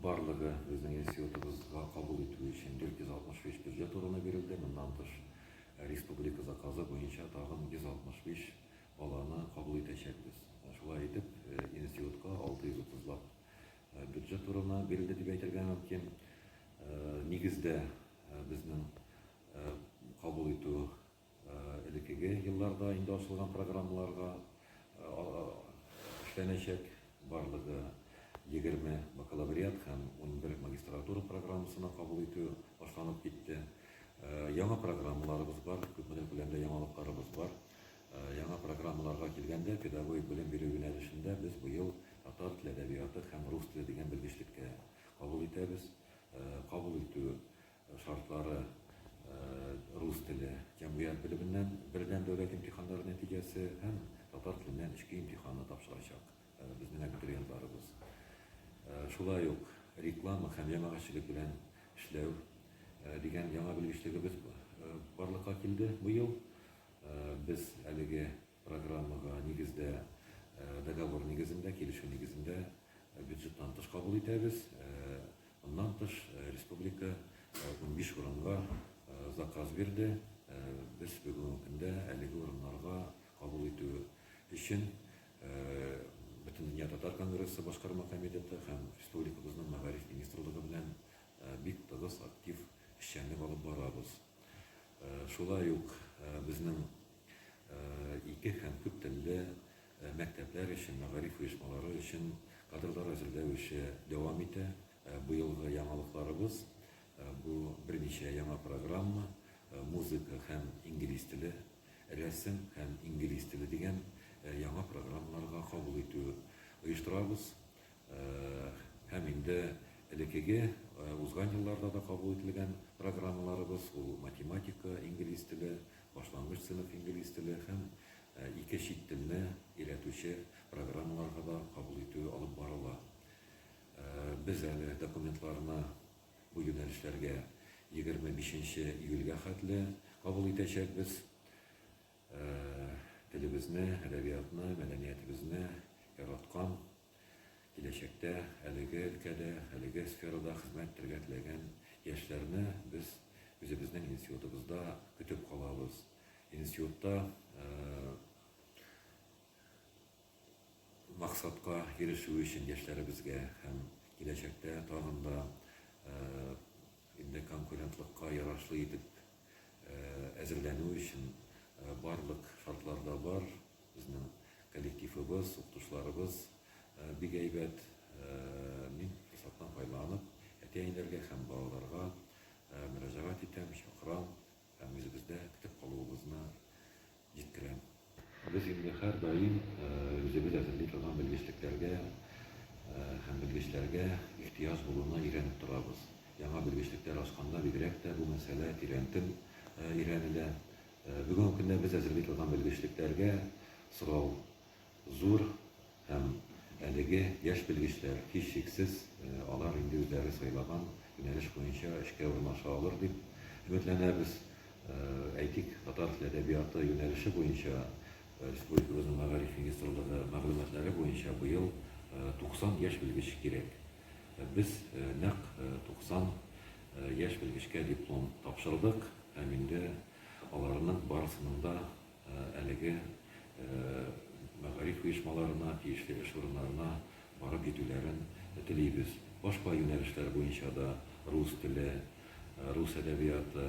Барлыгы безнең институтыбызга кабул итү өчен 465 бюджет урыны бирелде. Моннан тыш, республика заказы буенча тагын 165 баланы кабул итәчәкбез. Шулай итеп, институтка 630 лап бюджет урыны бирелде дип әйтергә мөмкин. Нигездә безнең кабул итү Элеккеге елларда инде ачылган программаларга эшләнәчәк. Барлыгы 20 бакалавриат һәм 11 магистратура программасына кабул итү башланып китте. Яңа программаларыбыз бар, күпмедер күләмдә яңалыкларыбыз бар. Яңа программаларга килгәндә, педагогик белем бирү юнәлешендә без быел татар теле әдәбияты һәм рус теле дигән белгечлеккә кабул итәбез. Кабул итү Шартлары рус теле җәмгыять белеменнән бердәм дәүләт имтиханнары нәтиҗәсе һәм татар теленнән эчке имтиханны тапшырачак безнең абитуриентларыбыз. Шулай ук реклама һәм җәмәгатьчелек белән эшләү дигән яңа белгечлегебез барлыкка килде быел. Без әлеге программага нигездә договор нигезендә, килешү нигезендә бюджеттан тыш кабул итәбез. Моннан тыш, республика 15 урынга заказ бирде. Без бүгенге көндә әлеге урыннарга кабул итү өчен Бөтендөнья татар конгрессы башкарма комитеты һәм республикабызның мәгариф министрлыгы белән бик тыгыз, актив эшчәнлек алып барабыз. Шулай ук безнең ике һәм күп телле Мәктәпләр өчен, мәгариф оешмалары өчен кадрлар әзерләү эше дәвам итә. Быелгы яңалыкларыбыз, бу берничә яңа программа, музыка һәм инглиз теле, рәсем һәм инглиз теле дигән яңа программаларга кабул итү оештырабыз. Һәм инде элеккеге узган елларда да кабул ителгән программаларыбыз, ул математика, инглиз теле, башлангыч сыйныф инглиз теле һәм ике чит телне өйрәтүче программаларга да кабул итү алып барыла. Без әле документларны бу юнәлешләргә 25 нче июльгә хәтле кабул итәчәкбез. Телебезне, әдәбиятны, мәдәниятебезне яраткан, киләчәктә әлеге өлкәдә, әлеге сферада хезмәт итәргә теләгән яшьләрне без үзебезнең институтыбызда көтеп калабыз. Институтта максатка ирешү өчен яшьләребезгә һәм киләчәктә тагын да инде конкурентлыкка ярашлы итеп әзерләнү өчен барлык шартлар да бар. Безнең коллективыбыз, укытучыларыбыз бик әйбәт. Мин форсаттан файдаланып, әти-әниләргә һәм балаларга мөрәҗәгать итәм, чакырам. Һәм үзебездә көтеп калуыбызны җиткерәм. Без инде һәрдаим үзебез әзерли торган белгечлекләргә һәм белгечләргә ихтыяҗ булуны өйрәнеп торабыз. Яңа белгечлекләр ачканда бигрәк тә бу мәсьәлә тирәнтен өйрәнелә. Бүгенге көндә без әзерли торган белгечлекләргә сорау Зур һәм әлеге яшь белгечләр, һичшиксез, алар инде үзләре сайлаган юнәлеш буенча эшкә урнаша алыр дип өметләнәбез. Әйтик, татар теле әдәбияты юнәлеше буенча республикабызның мәгариф министрлыгы мәгълүматлары буенча быел 90 яшь белгеч кирәк. Без нәкъ 90 яшь белгечкә диплом тапшырдык һәм инде аларның барысының да Әлеге мәгариф оешмаларына, тиешле эш урыннарына барып җитүләрен телибез. Башка юнәлешләр буенча да рус теле, рус әдәбияты,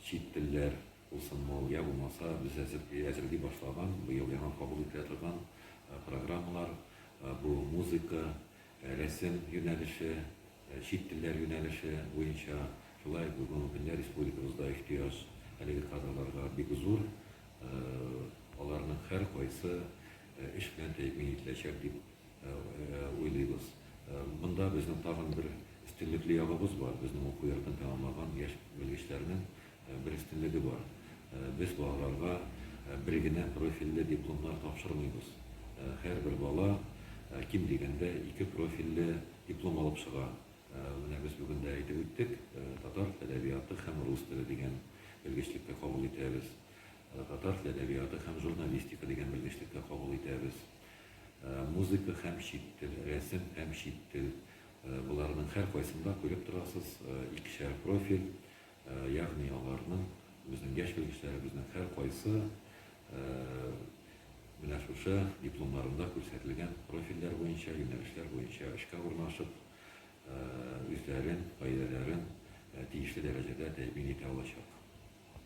чит телләр булсынмы ул, я булмаса без әзерли башлаган, быел яңа кабул ителә торган программалар, бу музыка, рәсем юнәлеше, чит телләр юнәлеше буенча шулай ук бүгенге көндә республикабызда ихтыяҗ әлеге кадрларга бик зур. Аларның һәркайсы эш белән тәэмин ителәчәк дип уйлыйбыз. Монда безнең тагын бер өстенлекле ягыбыз бар. Безнең уку йортын тәмамлаган яшь белгечләрнең бер өстенлеге бар. Без балаларга бер генә профильле дипломнар тапшырмыйбыз. Һәрбер бала ким дигәндә ике профильле диплом алып чыга. Менә без бүген дә әйтеп үттек, татар әдәбияты һәм рус теле дигән белгечлеккә кабул итәбез. Татар теле әдәбияты һәм журналистика дигән белгечлеккә кабул итәбез. Музыка һәм чит тел, рәсем һәм чит тел. Боларның һәркайсында күреп торасыз, икешәр профиль, ягъни аларның, безнең яшь белгечләребезнең һәркайсы менә шушы дипломнарында күрсәтелгән профильләр буенча, юнәлешләр буенча эшкә урнашып, үзләрен, гаиләләрен тиешле дәрәҗәдә тәэмин итә алачак.